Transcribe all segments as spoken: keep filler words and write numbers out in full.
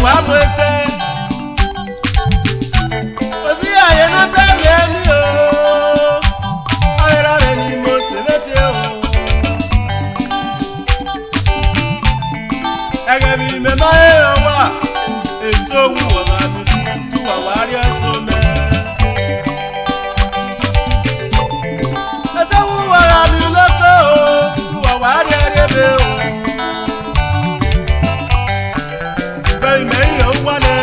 Wa mu ẹsẹ. Ozi ya ye na ta miẹn ni o. Avbe erha mwẹ ni Mosi vbe tie o. Ẹghẹ vbe imẹ ma he rhan uwa, eso wu ọmwa vbe iti, te uwa wa rrie ẹso mẹ. Eso wu uwa gha miẹn uloko o, te uwa wa rrie ẹre ebe o. Vbe imẹ i rẹn uwa nẹ,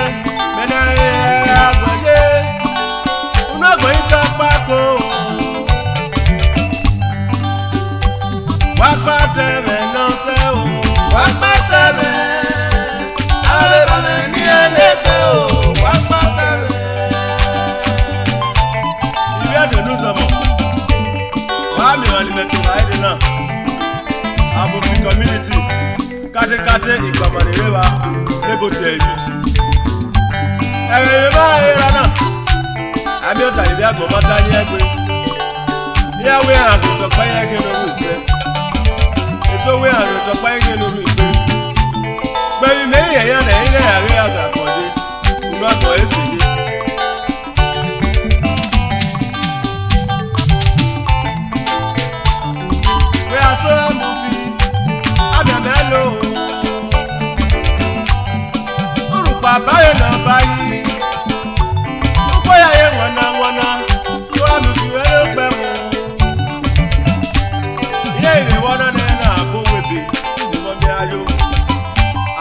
mẹ na he ẹre agbọn ye, unu agbọn i ta ọkpa ko. Wa kpata ẹmwẹ ne ọ sẹ o. Wa kpata ẹmwẹ. Avbe erha mwẹ ni ẹlẹgbẹ o. Wa kpata ẹmwẹ. Ivbi Ẹdo ne uzọmọ. Wa miẹn ọmwa ni mẹ tobọ ẹre na. Amofi community. Katekate igbama ne rre evba, ebo tie youth. Ẹghẹ vbe evba erha na, a miẹn ọta ne ivbi agbọn ma da yan egbe. Iran wẹ iran ghe otọ ọkpa iran ghe ne ọ ru isẹ. Eso wẹ iran ghe otọ ọkpa iran ghe ne ọ ru igbe. Vbe emwi ne I họn iran nẹ, iran ya ghe a gha kọe dee, unu agbọn ẹre sẹ dee. Wẹ a so Amofi, a miẹn mẹ lo. Urhukpa ba ye ne ọ ba yi. Ukpo ya ye wana wana, to Amofi vbe ye okpẹvbo. Iye ivbe vbọ na nẹ na bo webe, ne imọ miẹn ayo.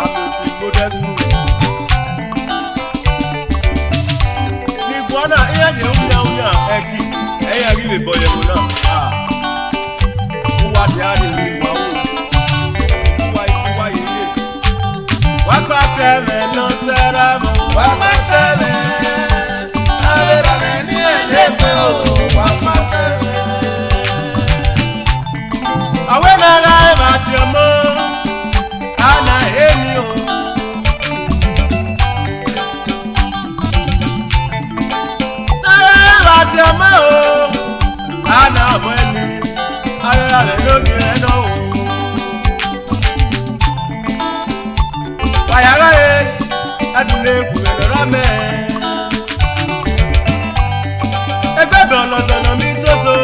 Amofi Model School. Ni guan na, iran ye uyan uyan ẹki, ẹ i ya ghi vbe bọ ye ẹvbo na. Ah. Uwa dia rre, uwa wu. Uwa, uwa ye ye. Wa kpata ẹmwẹ ne ọ sẹ erha mwẹ. Wa kpata ẹmwẹ. Avbe erha mwẹ ni ẹlẹgbẹ o. Wa kpata ẹmwẹ. A wẹ ne a gha evba tie ọmọ, a na he ni o. Na gha evba tie ọmọ o, a na mu ẹni, avbe erha mwẹ ne ogie mwẹ nọ o. Wa ya gha re, a tun ne khuẹrhẹ ne ọ ra mẹ. Egbe bẹ ọlọtọ nọ mi toto.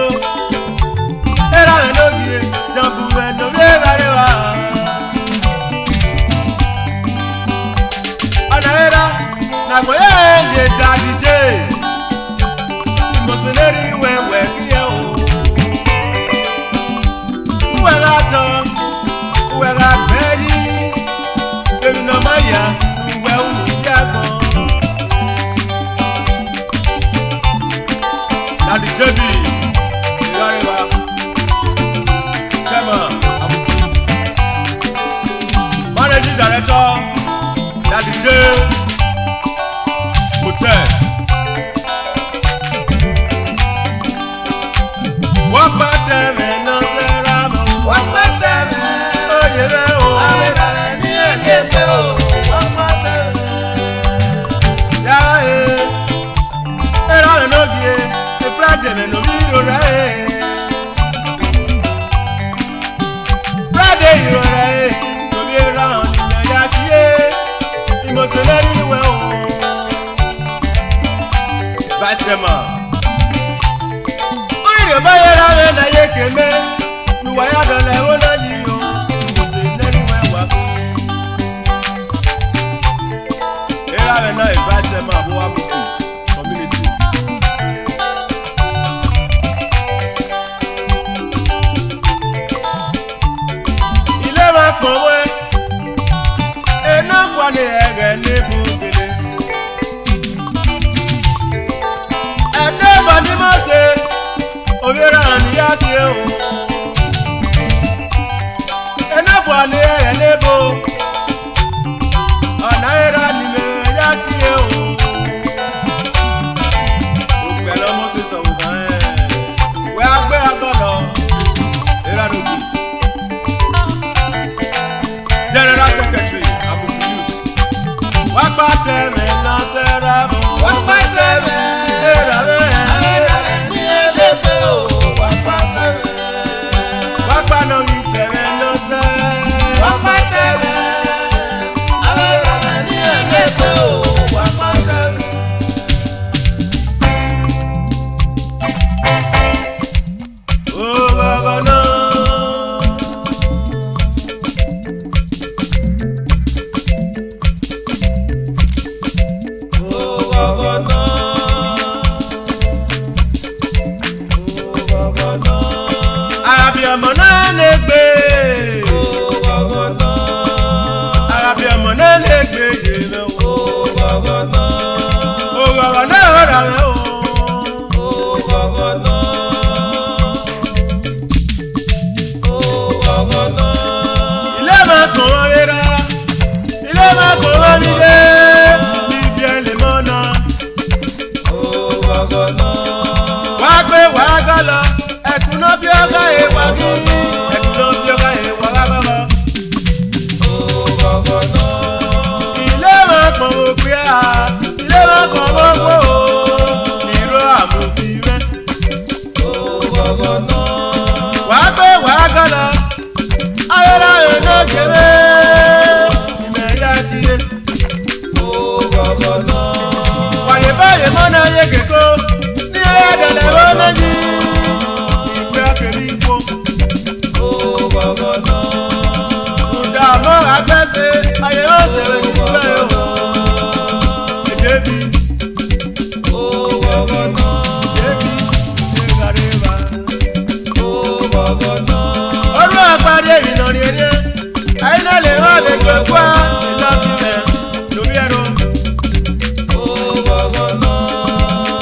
Erha mwẹ ne ogie, Jọnbu mwẹ ne ovbi erha rre evba. Ọna erha ne agbọn ye ye Daddy J. Imosi ne erha wẹ wẹ khian o. Uwẹ gha tọ, uwẹ gha gbe yi, emwi ne ọ ma ya, ne uwẹ unu ya agbọn. Daddy J B, Ighare wa, Chairman, Amofi Youth, Managing Director, Daddy J Hotel. Wa kpata ẹmwẹ ne ọ sẹ erha mwẹ o. Wa kpata ẹmwẹ. Oye mwẹ o. Avbe erha mwẹ ni ẹlẹgbẹ o. Wa kpata ẹmwẹ. Ya e. Erha mwẹ ne ogie, e Friday mwẹ ne ovbi iroro ẹre. Friday iroro ẹre, ovbi erha ni mẹ ya kie, Imosi ne erha wẹ o. Vice Chairman. Irhiọba ye erha mwẹ na ye ke mẹ, ne uwa ya dọlọ ẹvbo na yi yo, Imosi ne erha wẹ wa. Erha mwẹ na e Vice Chairman vbe Amofi community. Ilema kpọnmwẹ, ena fua ne ẹghẹ ne ebo gele. Ẹdẹ eva ni ma se, ovbi erha ni ya tie o. Ena fua ne ẹghẹ ne ebo, ọna erha ni mẹ ya tie o. Okpẹlọ Moses Ọvbokhan, wẹ a gbe a gọlọ, erha Rogi. General Secretary, Amofi Youth. Wa kpata ẹmwẹ ne ọ sẹ erha mwẹ. Wa kpata ẹmwẹ. Erha mwẹ. Erha mwẹ ni ẹlẹgbẹ o. Wa kpata ẹmwẹ. Wa kpa ne ọ ghi ta ẹmwẹ ne ọ sẹ. Wa kpata ẹmwẹ. Oghọghọ nọ. Oghọghọ nọ, ọrọre o. Oghọghọ nọ. Oghọghọ nọ. Ilema kọn vbe ra, ilema kọn vbe ye, ibi ẹlẹmọ na. Oghọghọ nọ. Wa gbe wa gọlọ, ẹkun ne ọ biẹ ọghe wa ghi, ẹkun ne ọ biẹ ọghe wa gha gọlọ. Oghọghọ nọ. Ilema kọn vbe okpia, ilema kọn vbe okhuo, ni rro amubi mwẹ. Oghọghọ nọ. Wa gbe wa gọlọ, avbe erha mwẹ ne ọ gie mwẹ, imẹ ya gie. Oghọghọ nọ. Wa ye ba ye emọ na ye keko, ne iran ya dẹlẹ vbe nẹ yi, ikpia kevbe ikhuo. Oghọghọ nọ. Rhunmwuda ọmọ gha gbẹse, a ye mwẹ ọse vbe ne ikpia ẹre o. Edebi. Oghọghọ nọ. Edebi. Eghareva. Oghọghọ nọ. Orhu ọkpa rhie emwi ne ọ rhiẹnrhiẹn, a i na lele emwa vbe gu ẹkua, I love you, man. Ovbi ẹro. Oghọghọ nọ.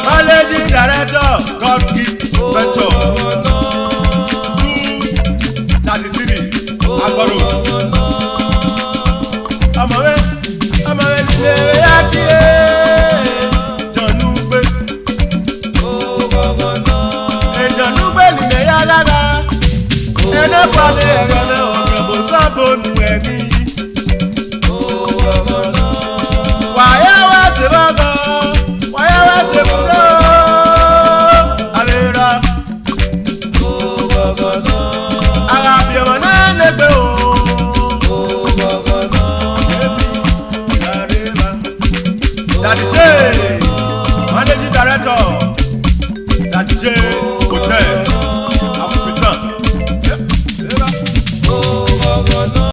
Managing Director, God Gift Venture. Oghọghọ nọ. Two thirty-three, Agbọrọ. Oghọghọ nọ. Ọmọ mwẹ, ọmọ mwẹ ni mwẹ.